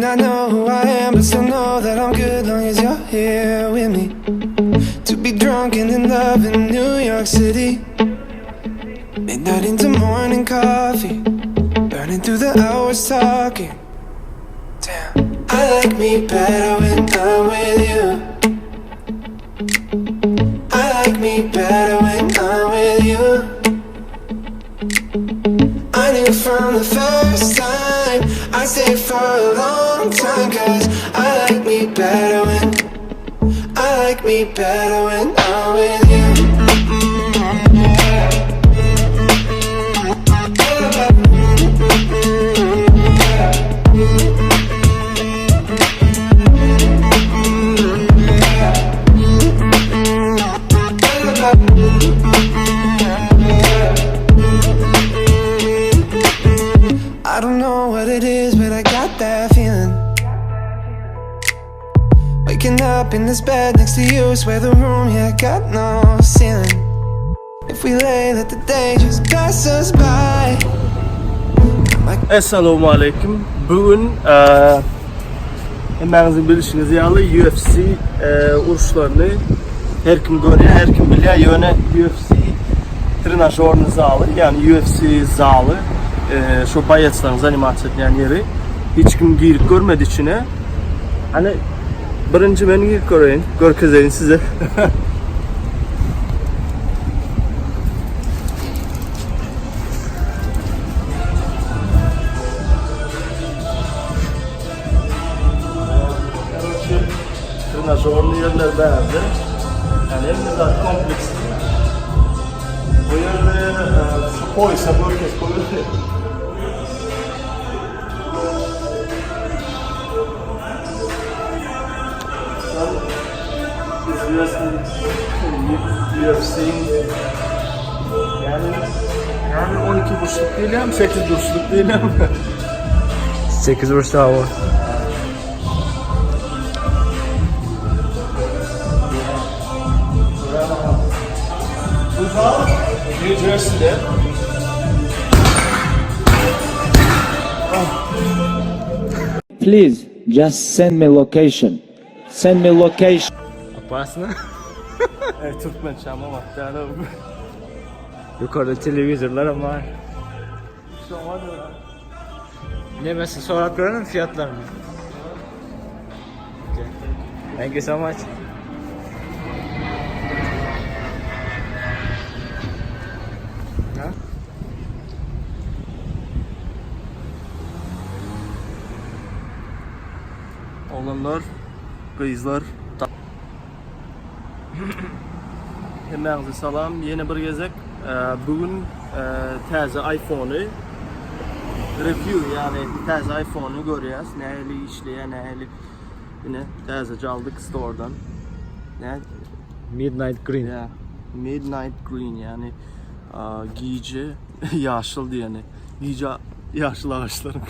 not know who I am, but still know that I'm good long as you're here with me. To be drunk and in love in New York City. Midnight into morning coffee. Burning through the hours talking. Damn. I like me better when I'm with you. I like me better when I'm with you. I knew from the first time I stayed for a long time Cause I like me better when I like me better when I'm with you I don't know what it is, but I got that feeling. Waking up in this bed next to you, swear the room, yeah, got no ceiling. If we lay, let the day just pass us by. Essalamu aleýkum. Bu gün hemmäňiziň bilişiňiz ýaly UFC uruşlaryny her kim görýär, her kim bilýär. Ýöne UFC trenažorny zaly, ýagny UFC zaly, şo boýetslaryň zanimasiýa edýän ýeri. Hiç kim girip görmedi içine. Hany birinji men girip göreýin, görkezeýin size. Trenažorny ýerler bärde. Yani hemme zat kompleksli. Bu ýerde şu poýsa görkez goýuldy. Известный UFC-iň yani yani 12 burçluk diýilýärmi, 8 burçluk diýilýärmi? 8 burçluk hawa. Bu zal New Jersey'de. Please just send me location. Send me location. Opasno. Evet, Türkmençe ama bak yani Yukarıda telewizorlar var. Nemesi sorap görelim fiyatlarını. Okay. Thank you so much. Ha? Oglanlar, gyzlar. Hemmäňize salam. Ýene bir gezek bu gün täze iPhone-y review, ýagny täze iPhone-y görýäs. Nähili işleýär, nähili ine täzeje aldyk storedan. Nä? Midnight Green. Yeah. Midnight Green, ýagny gije ýaşyl diýeni. Gije ýaşyl agaçlaryň.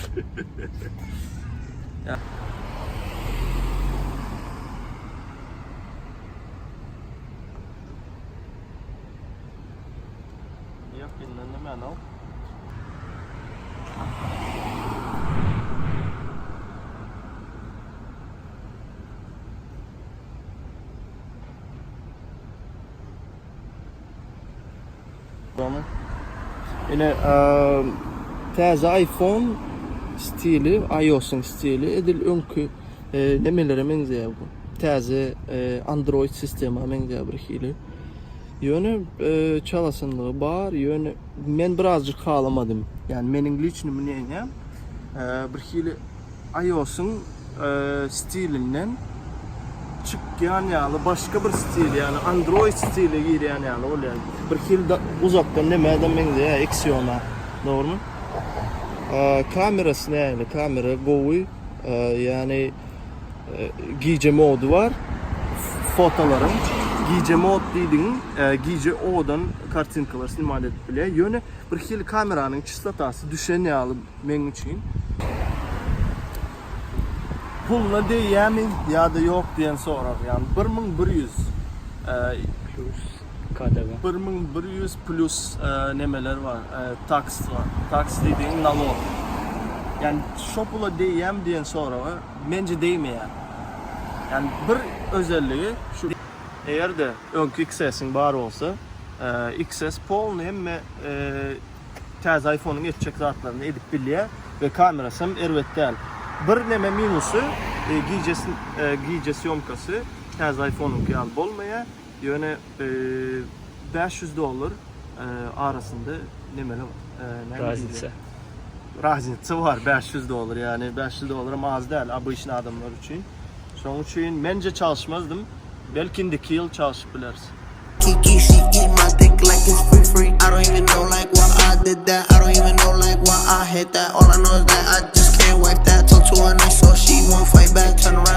Ýakyndan nämäni al? Ine täze iPhone stili, iOS-yň stili edil öňki nemelere meňzeýär bu. Täze Android sistema meňzeýär bir hili. Ýöne çalasynlygy bar, ýöne men birazjyk halamadym. Ýani meniň liçny mneniýam bir hili iOS-yň stilinden çykýan ýaly başga bir stil, ýagny Android stile girýän ýaly bolýar. Bir hili uzakdan nämä-de meňzeýär, Exyona. Dogrumy? Kamerasy nähili? Kamera gowy. Ýagny gije mody bar. Fotolaryň gije mod diýdigiň, gije owadan kartinkalar snimat edip bilýär. Ýöne bir hili kameranyň çistotasy düşen ýaly Meň üçin puluna degýärmi ýa-da ýok diýen sorag, ýagny 1100 plus KDV. 1100 plus nemeler bar, taks bar. Taks diýdigiň nalog. Ýani şo pula deýýämi diýen soraga menje deýmeýär. Ýani bir özelligi şu eger-de öňki XS-iň bar bolsa, XS polny hemme täze iPhone-yň etjek zatlaryny edip bilýär we kamerasy hem erbet däl. Bir neme minusy gije gije sýomkasy täze iPhone-yňky ýaly bolmaýar. Ýöne 500 dollar arasynda nemeli Raznica. Raznica bar 500 dollar ýani 500 dollar hem az däl obyçny adamlar üçin. Şonuň üçin mence çalyşmazdym. Belki indiki ýyl çalyşyp bileris. Kiki, she eat my dick like it's free free. I don't even know like why I did that. I don't even know like why I hit that. All I know is that I just can't wipe that. Talk to her nice so she won't fight back. Turn around.